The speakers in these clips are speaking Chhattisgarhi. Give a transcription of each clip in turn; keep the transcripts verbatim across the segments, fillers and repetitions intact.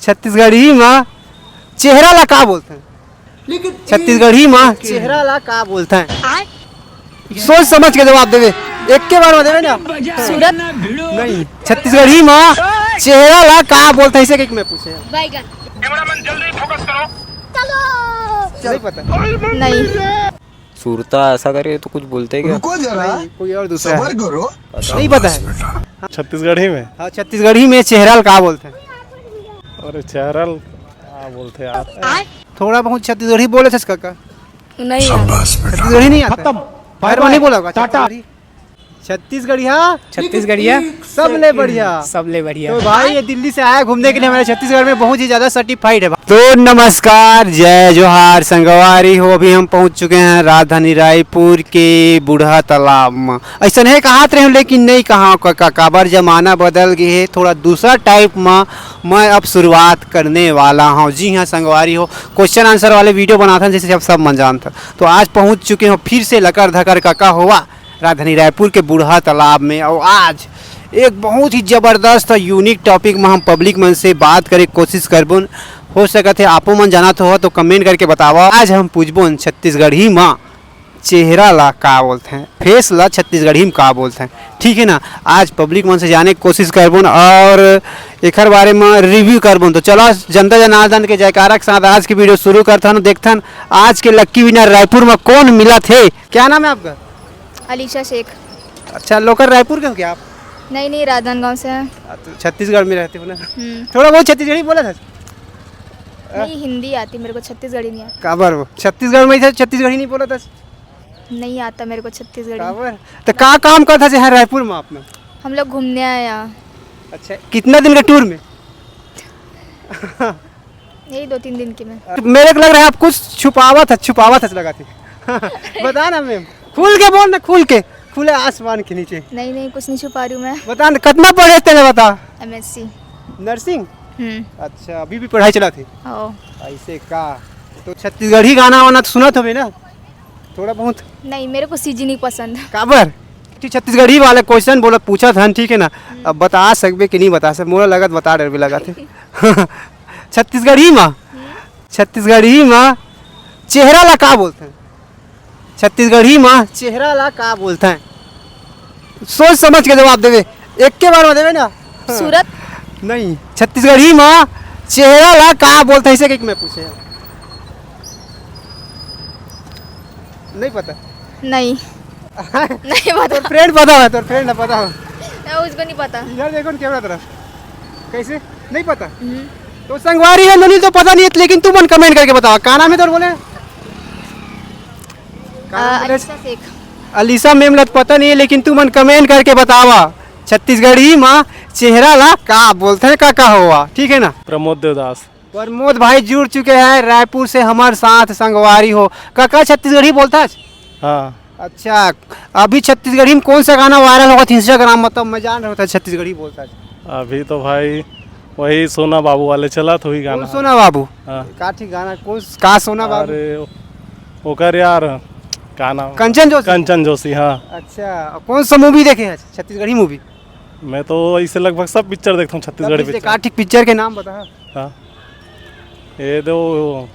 छत्तीसगढ़ी म चेहरा ला का बोलथे? छत्तीसगढ़ी म चेहरा ला का बोलथे? सोच समझ के जवाब देवे, एक के बार में देवे ना। सूरत। नहीं, छत्तीसगढ़ी म चेहरा ला का बोलथे, इसे कहिके मैं पूछे। बैगन। नहीं पता। नहीं। सुरता, ऐसा करके तो कुछ बोलते हैं क्या? रुको जरा, नहीं, कोई और दूसरा है। सबर करो। नहीं पता है। छत्तीसगढ़ी में? हाँ, छत्तीसगढ़ी में चेहरा ला का बोलते हैं? अरे, चेहरा ला का बोलते हैं यार? थोड़ा बहुत छत्तीसगढ़ी बोले थे काका? नहीं यार। छत्तीसगढ़ी नहीं आता है? खत्म। बाय बाय। नहीं बोला होगा टाटा। छत्तीसगढ़ी? छत्तीसगढ़िया। छत्तीसगढ़िया। सबले बढ़िया। सबले बढ़िया। तो भाई, ये दिल्ली से आया घूमने के लिए, हमारे छत्तीसगढ़ में बहुत ही ज्यादा सर्टिफाइड है। तो नमस्कार, जय जोहार संगवारी हो। अभी हम पहुंच चुके हैं राजधानी रायपुर के बूढ़ा तालाब में। ऐसा नहीं कहात रहे हूँ, लेकिन नहीं कहा का, का, काबर जमाना बदल गए है, थोड़ा दूसरा टाइप में मैं अब शुरुआत करने वाला हूँ। जी हाँ संगवारी हो, क्वेश्चन आंसर वाले वीडियो बनाता, जैसे आप सब मन जानता। तो आज पहुंच चुके हो फिर से लकर धकर काका होवा राजधानी रायपुर के बूढ़ा तालाब में। और आज एक बहुत ही जबरदस्त और यूनिक टॉपिक में हम पब्लिक मन से बात करे के कोशिश करबोन। हो सकत है आपो मन जानत हो तो कमेंट करके बतावा। आज हम पूछबोन छत्तीसगढ़ी म चेहरा ला का बोलथे, फेस ला छत्तीसगढ़ी म का बोलथे, ठीक है ना। आज पब्लिक मन से जाने के कोशिश करबोन और एकर बारे में रिव्यू करबोन। तो चलो जनता जनार्दन के जयकारा के साथ आज की वीडियो शुरू करथन, देखथन आज के लक्की विनर रायपुर में कौन मिलत हे। क्या नाम है आपका? अलीशा शेख। अच्छा, लोकल रायपुर के हो क्या आप? नहीं, नहीं, राजनांदगांव से हैं। हाँ, तो छत्तीसगढ़ में रहते हो ना? हम्म। थोड़ा बहुत छत्तीसगढ़ी बोला था? नहीं, हिंदी आती मेरे को, छत्तीसगढ़ी नहीं आती। काबर वो? छत्तीसगढ़ में ही थे, छत्तीसगढ़ी नहीं बोला था? नहीं आता मेरे को छत्तीसगढ़ी। काबर? तो का काम करता है यहाँ रायपुर में आपने? हम लोग घूमने आए यहाँ। अच्छा, कितना दिन का टूर में? यही दो तीन दिन की मैं। मेरे को लग रहा है आप कुछ छुपावा था, छुपावा था लगा थी। बता ना मैम, खुल के बोल ना, खुल के, खुले आसमान के नीचे। नहीं, नहीं, कुछ नहीं छुपा रही हूँ मैं। बता ना, कितना पढ़े तेने बता? एमएससी। नर्सिंग? हम्म। अच्छा, अभी भी पढ़ाई चला थी? ओ। ऐसे का? तो छत्तीसगढ़ी गाना वाना तो सुनत होबे ना? थोड़ा बहुत? नहीं, मेरे को सीजी नहीं पसंद। काबर? ठीक, छत्तीसगढ़ी वाला क्वेश्चन बोला, पूछा था, ठीक है ना? अब बता सकबे कि नहीं बता सकबे, मोला लगत बता डरबे लगत है। छत्तीसगढ़ी मा, छत्तीसगढ़ी मा चेहरा ला का बोलते हैं? छत्तीसगढ़ी मा चेहरा ला का बोलते हैं? सोच समझ के जवाब देवे, एक के बार में देवे ना। सूरत? नहीं, छत्तीसगढ़ी मा चेहरा ला का बोलते हैं, इसे कहिके मैं पूछे। नहीं पता। नहीं। नहीं पता। तोर फ्रेंड पता है, तोर फ्रेंड ना पता हो। नहीं, उसको नहीं पता। इधर देखो ना कैमरा तरफ। कैसे? नहीं पता। हम्म। तो संगवारी है नोनी, तो पता नहीं है, लेकिन तू मन कमेंट करके बतावा, का नाम है तोर बोले? का आ, नाम बोले? अलीशा शेख। अलीशा मैम ला तो पता नहीं है, लेकिन तू मन कमेंट करके बतावा, छत्तीसगढ़ी मा चेहरा ला का बोलते हैं, का का होवा, ठीक है ना? प्रमोद देवदास। प्रमोद भाई जुड़ चुके हैं रायपुर से हमारे साथ, संगवारी हो। काका छत्तीसगढ़ी बोलता है? हाँ। अच्छा, अभी छत्तीसगढ़ी में कौन सा गाना वायरल होगा इंस्टाग्राम में, तब मैं जान रहा था छत्तीसगढ़ी बोलता है। अभी तो भाई वही सोना बाबू वाले चला तो ही कौन गाना। सोना बाबू? हाँ। का ठीक गाना, कौन का सोना बाबू? अरे, ओकर यार, का नाम? कंचन जोशी। कंचन जोशी, हाँ। अच्छा, कौन सा मूवी देखे हैं, छत्तीसगढ़ी मूवी? मैं तो ऐसे लगभग सब पिक्चर देखता हूँ, छत्तीसगढ़ी सब पिक्चर। पिक्चर। का ठीक पिक्चर के नाम बता। हाँ, ये दो,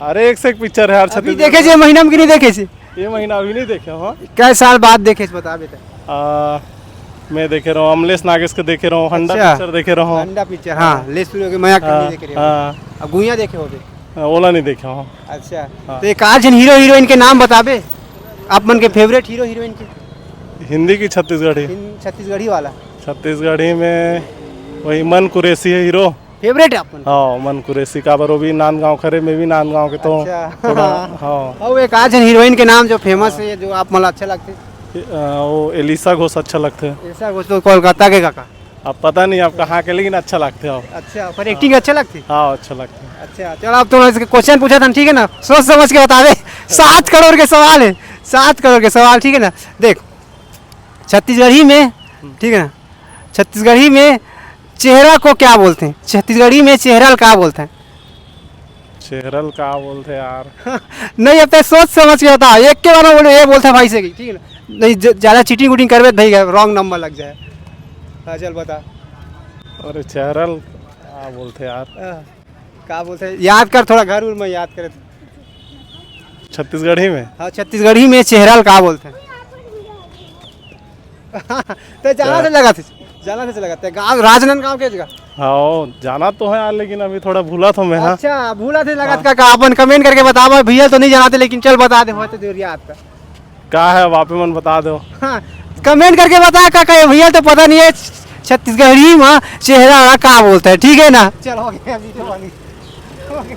अरे, एक से एक पिक्चर है यार अभी छत्तीसगढ़ी देखे के। छे महीना में कि नहीं देखे छे? ये महीना अभी नहीं देखे, हाँ। कै साल बाद देखे छे, बता बेटा। आ, मैं देखे रहो, अमलेश नागेश के देखे रहो, हंडा अच्छा। पिक्चर देखे रहो। हंडा पिक्चर, हाँ, हाँ। ले शुरू हो गए, मया हाँ, करनी देखे रहे हो। हाँ। अब गुइया देखे होगे? हाँ, ओला नहीं देखे हो। अच्छा, हाँ। तो एक आध जन हीरो हीरोइन के नाम बताबे, आप मन के फेवरेट हीरो हीरोइन के? हिंदी की छत्तीसगढ़ी? हिं-, छत्तीसगढ़ी वाला। छत्तीसगढ़ी में वही मन कुरैशी है हीरो। फेवरेट है अपन? हाँ, मन कुरैशी। काबर वो भी नांदगांव खरे, मैं भी नांदगांव के तो अच्छा। थोड़ा, हाँ। और एक आध जन हीरोइन के नाम जो फेमस है, जो आप मन ला अच्छा लगते? अ, वो एलिसा घोष अच्छा लगते। एलिसा घोष तो कोलकाता के काका? अब पता नहीं आप कहाँ के, लेकिन अच्छा लगते हो। अच्छा, पर एक्टिंग अच्छा लगती? हाँ, अच्छा लगता है। अच्छा, चलो, अब तुम इसके क्वेश्चन पूछा था, ठीक है ना, सोच समझ के बतावे। सात करोड़ के सवाल है, सात करोड़ के सवाल, ठीक है ना। देख, छत्तीसगढ़ी में, ठीक है ना, छत्तीसगढ़ी में चेहरा को क्या बोलते हैं? छत्तीसगढ़ी में चेहरा का बोलते हैं? चेहरा ल का बोलथे यार? नहीं, अब तक सोच समझ के बता, एक के बार में बोलो, ये बोलता भाई से कि, ठीक है ना? नहीं, ज-, ज़्यादा चीटिंग वूटिंग करबे, नहीं, रॉन्ग नंबर लग जाए। हाँ, चल बता। अरे, चेहरा ल, का बोलथे यार? हाँ, का बोलथे? याद कर, थोड़ा घर उर में याद करे। छत्तीसगढ़ी में? हाँ, छत्तीसगढ़ी में चेहरा ल का बोलथे? तो जाना से लगा थे, जाना से लगा थे। गाँव राजनांदगांव के जगह। हाँ, जाना तो है यार, लेकिन अभी थोड़ा भूला था मैं। हाँ। अच्छा, भूला थे लगा हाँ। का, का अपन कमेंट करके बतावा भैया, तो नहीं जाना थे, लेकिन चल बता दे, हो तो देर याद का। का है, वापे मन बता दो। हाँ, कमेंट करके बता का, का भैया, तो पता नहीं है छत्तीसगढ़ी में चेहरा वाला का बोलता है, ठीक है ना? चल, हो गया, वीडियो बन गई। हो गया।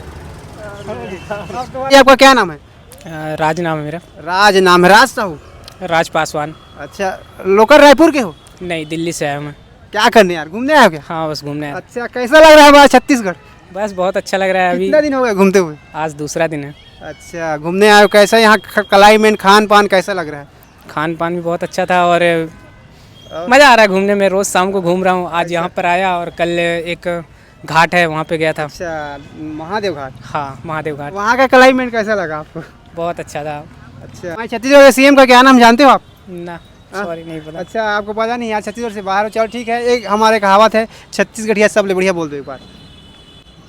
अब तो भाई, आपका क्या नाम है? अ, राज नाम है मेरा। राज नाम है, राज साहू? राज पासवान। अच्छा, लोकल रायपुर के हो? नहीं, दिल्ली से आया हूँ मैं। क्या करने यार, घूमने आए हो क्या? हाँ, बस घूमने आया। अच्छा, कैसा लग रहा है हमारा छत्तीसगढ़? बस बहुत अच्छा लग रहा है अभी। कितना दिन हो गया घूमते हुए? आज दूसरा दिन है। अच्छा, घूमने आए हो, कैसा यहाँ ख-, क्लाइमेट, खान पान कैसा लग रहा है? खान पान भी बहुत अच्छा था और और? मज़ा आ रहा है घूमने में। रोज़ शाम को घूम रहा हूँ। आज अच्छा। यहाँ पर आया और कल एक घाट है, वहाँ पे गया था। अच्छा, महादेव घाट। हाँ, महादेव घाट। वहाँ का क्लाइमेट कैसा लगा आपको? बहुत अच्छा था। अच्छा, हमारे छत्तीसगढ़ के सीएम का क्या नाम जानते हो आप? ना, हाँ? सॉरी, नहीं पता। अच्छा, आपको पता नहीं यार, छत्तीसगढ़ से बाहर हो। चलो ठीक है, एक हमारे कहावत है, छत्तीसगढ़िया सबले बढ़िया बोल दो एक बार।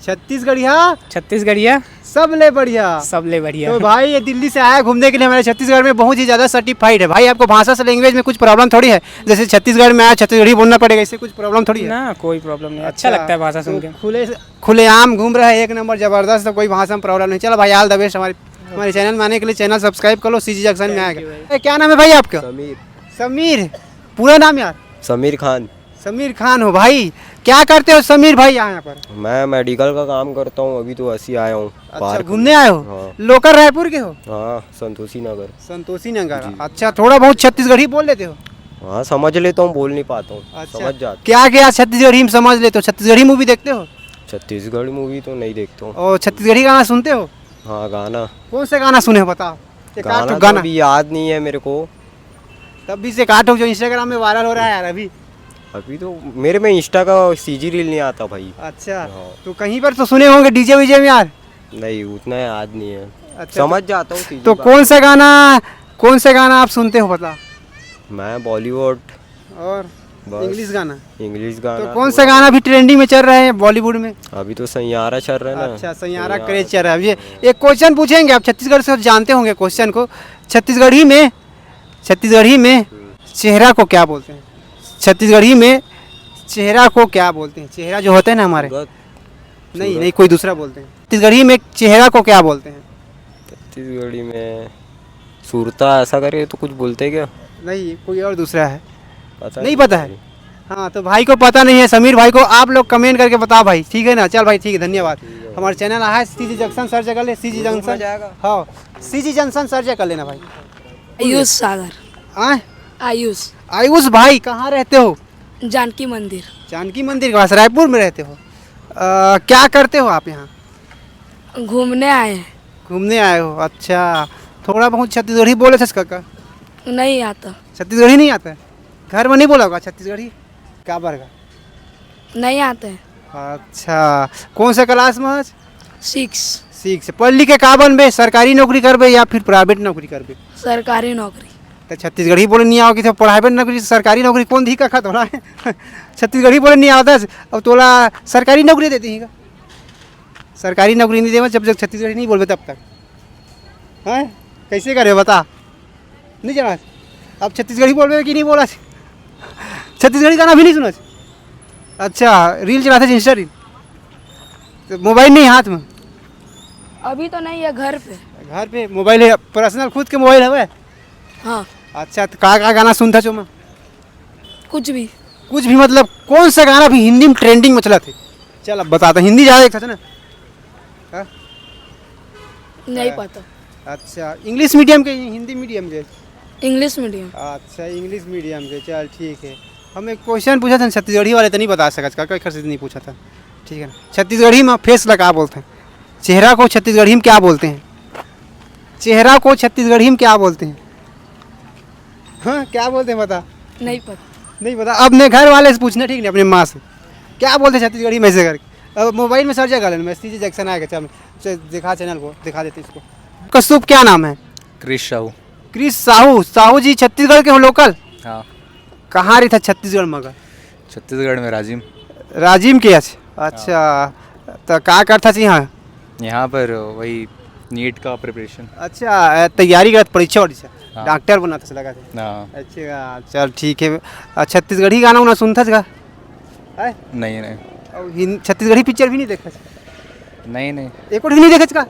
छत्तीसगढ़िया छत्तीसगढ़िया सबले बढ़िया। सबले बढ़िया। तो भाई, ये दिल्ली से आया घूमने के लिए हमारे छत्तीसगढ़ में, बहुत ही ज़्यादा सर्टिफाइड है भाई। आपको भाषा से, लैंग्वेज में कुछ प्रॉब्लम थोड़ी है, जैसे छत्तीसगढ़ में आया, छत्तीसगढ़ी बोलना पड़ेगा, इससे कुछ प्रॉब्लम थोड़ी है। ना, कोई प्रॉब्लम नहीं, अच्छा अच्छा, लगता है भाषा सुन तो के। खुले खुलेआम घूम रहा है, एक नंबर जबरदस्त, तो कोई भाषा में प्रॉब्लम नहीं। चलो भाई, ऑल द बेस्ट। हमारे हमारे चैनल में आने के लिए, चैनल सब्सक्राइब कर लो, सीजी जंक्शन में आएगा। ए, क्या नाम है भाई आपका? समीर। समीर, पूरा नाम यार? समीर खान। समीर खान हो भाई। क्या करते हो समीर भाई यहाँ पर? मैं मेडिकल का काम करता हूँ, अभी तो ऐसे ही आया हूँ अच्छा, पार्क घूमने में। आए हो? हाँ। लोकल रायपुर के हो? हाँ, संतोषी नगर। संतोषी नगर। जी। अच्छा, थोड़ा बहुत छत्तीसगढ़ी बोल लेते हो? हाँ, समझ लेता हूँ, बोल नहीं पाता हूँ। अच्छा। समझ जाता हूँ। क्या क्या छत्तीसगढ़ी में समझ लेते हो? छत्तीसगढ़ी मूवी देखते हो? छत्तीसगढ़ी मूवी तो नहीं देखता हूँ। और छत्तीसगढ़ी गाना सुनते हो? हाँ, गाना। कौन से गाना सुने हो, बताओ। एक आध गाना तो गाना। अभी याद नहीं है मेरे को। तब भी से काटो जो Instagram में वायरल हो रहा है यार अभी। अभी तो मेरे में Insta का सीजी रील नहीं आता भाई। अच्छा, हाँ। तो कहीं पर तो सुने होंगे डीजे वीजे में यार। नहीं, उतना याद नहीं है। अच्छा, समझ तो, जाता हूँ सीजी तो बात। कौन सा गाना, कौन सा गाना आप सुनते हो, बता। मैं बॉलीवुड। और बस। इंग्लिश गाना? इंग्लिश तो गाना कौन सा थोड़ा। गाना अभी ट्रेंडिंग में चल रहा है बॉलीवुड में? अभी तो सैयारा चल रहा है ना। अच्छा, सैयारा सैयारा। क्रेज चल रहा है। अब ये एक क्वेश्चन पूछेंगे, आप छत्तीसगढ़ से जानते होंगे क्वेश्चन को। छत्तीसगढ़ी में, छत्तीसगढ़ी में हम्म। चेहरा को क्या बोलते हैं? छत्तीसगढ़ी में चेहरा को क्या बोलते हैं? चेहरा जो होता है ना हमारे। सूरत। नहीं, सूरत। नहीं, कोई दूसरा बोलते हैं। छत्तीसगढ़ी में चेहरा को क्या बोलते हैं? छत्तीसगढ़ी में सुरता ऐसा करके तो कुछ बोलते हैं क्या? नहीं, कोई और दूसरा है। पता नहीं नहीं पता है? भाई। हाँ, तो भाई को पता नहीं है, समीर भाई को। आप लोग कमेंट करके बताओ भाई, ठीक है ना? चल भाई, ठीक है, धन्यवाद। ठीक है। हमारे चैनल आया है सीजी जंक्शन, सर्च कर ले, सीजी YouTube में जंक्शन। जाएगा। हाँ, सीजी जंक्शन सर्च कर लेना भाई। आयुष सागर। आय? आयुष। आयुष भाई, कहाँ रहते हो? जानकी मंदिर। जानकी मंदिर के पास, रायपुर में रहते हो। अ, क्या करते हो आप यहाँ? घूमने आए हैं। घूमने आए हो, अच्छा। थोड़ा बहुत छत्तीसगढ़ी बोले थे काका? नहीं आता। छत्तीसगढ़ी नहीं आता है? घर में नहीं बोला होगा छत्तीसगढ़ी? का बरगा? नहीं आते हैं। अच्छा, कौन से क्लास में आज? सिक्स। सिक्स। पढ़ लिख के का बनबे? सरकारी नौकरी करबे या फिर प्राइवेट नौकरी करबे? सरकारी नौकरी। तो छत्तीसगढ़ी बोले नहीं आओगे तो प्राइवेट नौकरी, सरकारी नौकरी कौन दी का खा तोला है? छत्तीसगढ़ी बोले नहीं आवता, अब तोला सरकारी नौकरी दे दी का? सरकारी नौकरी नहीं देवा जब तक छत्तीसगढ़ी नहीं बोलबे तब तक। हैं? कैसे करे बता? नहीं जाना। अब छत्तीसगढ़ी बोलबे कि नहीं बोला? छत्तीसगढ़ी गाना भी नहीं सुना? अच्छा, रील चलाते, इंस्टा रील। तो मोबाइल नहीं हाथ में? अभी तो नहीं है, घर पे। घर पे मोबाइल है, पर्सनल खुद के मोबाइल हवे? हाँ। अच्छा, तो का का गाना सुनता छो मैं? कुछ भी। कुछ भी मतलब कौन सा गाना भी हिंदी में ट्रेंडिंग में चलत है? चल, अब बता, तो हिंदी ज़्यादा देखत है ना? हाँ? नहीं हाँ। पता। अच्छा, इंग्लिश मीडियम के, हिंदी मीडियम के? English medium. अच्छा, इंग्लिश मीडियम के, चल ठीक है। हम एक क्वेश्चन पूछा था छत्तीसगढ़ी वाले, तो नहीं बता सकत का, कोई खर्च नहीं पूछा था, ठीक है ना? छत्तीसगढ़ी में फेस ला का बोलते हैं? चेहरा को छत्तीसगढ़ी में क्या बोलते हैं? चेहरा को छत्तीसगढ़ी में क्या बोलते हैं? हाँ, क्या बोलते हैं बता? नहीं पता। नहीं पता। अपने घर वाले से पूछना, ठीक नहीं, अपने माँ से। क्या बोलते हैं छत्तीसगढ़ी में ऐसे करके? अब मोबाइल में सर्च कर लेना, मैं सीजी जंक्शन आएगा। चल, चल, दिखा चैनल को, दिखा देते इसको। आपका शुभ क्या नाम है? क्रिश साहू। क्रिश साहू। साहू जी छत्तीसगढ़ के हो लोकल? हाँ। कहाँ रही था छत्तीसगढ़ मगर? छत्तीसगढ़ में राजिम। राजिम के आज? अच्छा, तो का करथस इहाँ? यहाँ पर वही नीट का प्रिपरेशन। अच्छा, अ, तैयारी करत, परीक्षा वरीक्षा? हाँ। डॉक्टर बनत हस लगथे। हाँ। अच्छा, चल ठीक है। अ, छत्तीसगढ़ी गाना उना सुनथस का? हैं? नहीं, नहीं। अउ हिन-, छत्तीसगढ़ी पिक्चर भी नहीं देखथस? नहीं, नहीं। एको भी नहीं देखथस का?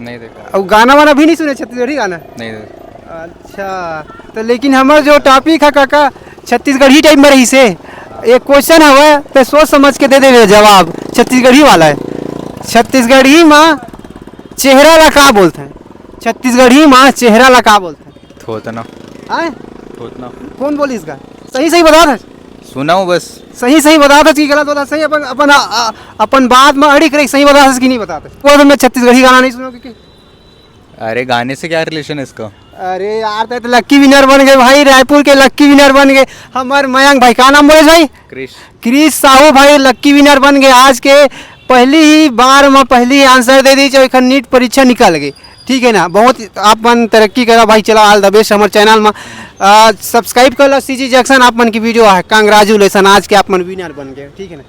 नहीं देखा। अउ गाना वाना भी नहीं सुने, छत्तीसगढ़ी गाना? नहीं देखा। अच्छा, तो लेकिन हमर जो टॉपिक है काका, छत्तीसगढ़ी टाइप में रहिसे। एक क्वेश्चन हवय, तो सोच समझ के दे देवे जवाब। छत्तीसगढ़ी वाला है। छत्तीसगढ़ी में चेहरा ला का बोलथे? छत्तीसगढ़ी में चेहरा ला का बोलथे? थोथना। आय? थोथना। कौन बोलिस का? सही सही बता दे। सुना हूँ बस। सही सही बता दे कि गलत बता, सही अपन, अपन, आ, आ, अपन बात में अड़िग रही, सही बता दे कि नहीं बता दे। वो तो मैं छत्तीसगढ़ी गाना नहीं सुना कि? अरे, गाने से क्या रिलेशन है इसका? अरे यार, तैं तो लक्की विनर बन गए भाई, रायपुर के लक्की विनर बन गए। हमर मयंक भाई, का नाम बोले भाई? क्रिश। क्रिश साहू भाई लक्की विनर बन गए आज के। पहली ही बार में पहली ही आंसर दे दी, जो एखर नीट परीक्षा निकल गई। ठीक है ना, बहुत आप मन तरक्की करा भाई। चला, all the best हमर चैनल में। आ, सब्सक्राइब कर लो सीजी जंक्शन, आप मन की वीडियो है। कंग्रेचुलेशन, आज के आप मन विनर बन गए। ठीक है ना,